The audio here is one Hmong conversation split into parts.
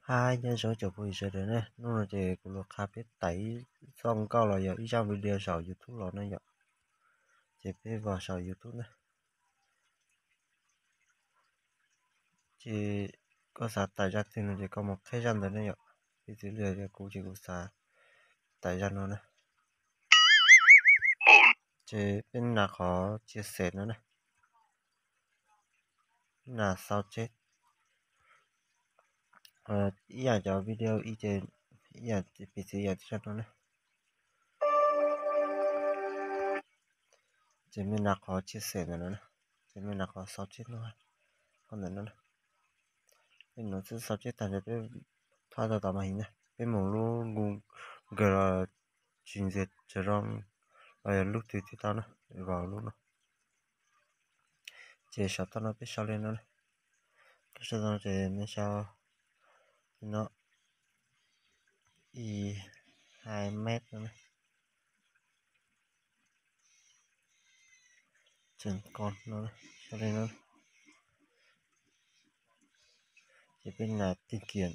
Hais nyob zoo cov phooj ywg sawv daws ne, hnub no ces kuv los qha peb tải ib zaj nkauj los yog ib zaj video saum YouTube los ne yom. Ces peb vào saum YouTube na. Ces koj xav tải zaj twg no ces koj mus qheb zaj ntawd ne yom. Piv txwv li yog kuv ces kuv xav tải zaj no na. Ces peb nas qhov chia sẻ no na. Nas sau chết. Ib yam cov video ib ce, ib yam piv txwv ib yam zaj no na. Ces mej nas qhov chia sẻ ntawm no na. Ces mej nas qhov sau chết no, qhov ntawm no na. Peb mus xwb sau chết tag ces peb thua tau tom màn hình na, peb mus lub Google los tsis ntxias tsis zoo los yog lub twg twb tau na, vào lub no. Ces saum toj no peb sau li no na. Koj sau tau ces nej sau li no, y hai mét no na. Tseem ko no sau li no. Ces peb nas tìm kiếm.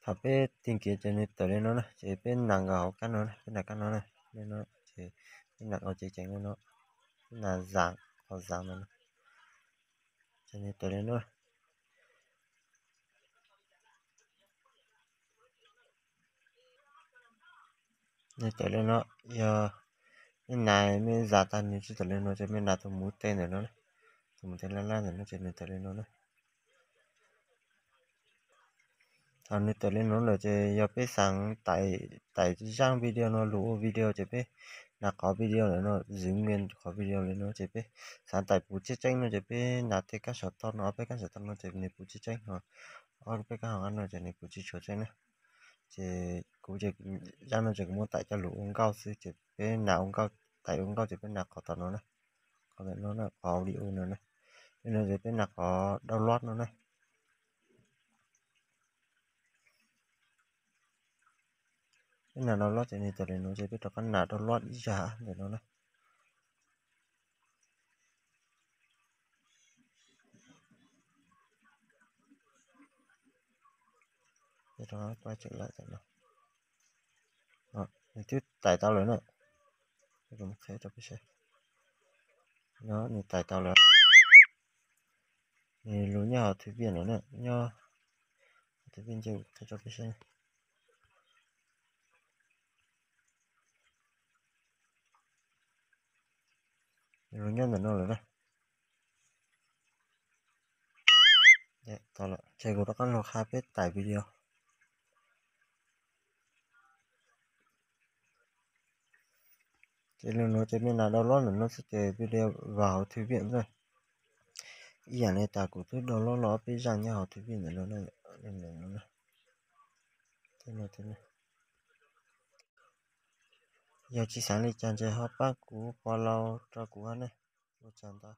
Thaum peb tìm kiếm ces nws tawm li no na, ces peb nas nkaus hauv kab no na, peb nas kab no na, li no, ces peb nas nkaus ceev ceev li no, peb nas zav, qhov zav ntawd na, ces nws tawm li no. Nws tawm li no, yog nej nas mej zav tag nws tsis tawm li no ces mej nas tus mus tej ntawm no, tus mus tej laj laj ntawm no ces nws tawm li no na. Thaum nws tawm li no lawm ces yog peb xav tải, tải zaj video no lug ua video ces peb nas qhov video ntawm no, giữ nguyên qhov video li no ces peb xav tải puv tseeb tseeb no ces peb nas tej kab saum toj no, ob peb kab saum toj no ces nws puv tseeb tseeb ho, ob peb kab hauv qab no ces nws puv tsis tshua tseeb na. Ces kuv ces zaj no ces kuv muab tải coj lug ua nkauj xwb ces peb nas ua nkauj, tải ua nkauj ces peb nas qhov tom no na, qhov ntawm no na, qhov audio no na. Li no ces peb nas qhov download no na. Peb nas download ces nws tawm li no ces peb rov qab nas download ib zaj ntawm no na. Peb rov qab quay trở lại no. Nws twb tải tau lawm na. Qhia rau peb saib. No nws tải tau lawm. Nws lug nyob hauv thư viện lawm na, nyob hauv thư viện ces qhia rau peb saib. Nws lug nyob ntawm no lawm na. Ces kuv rov qab lug qha peb tải video. Ces lug nuav ces mej nas download ntawm no xwb ces video vào hauv thư viện xwb. Ib yam li tas kuv twb download los ob peb zaj nyob hauv thư viện ntawm no. Yog tsis xav li cas ces ho pab kuv pov laug rau kuv hab ne, ua tsaug ntau.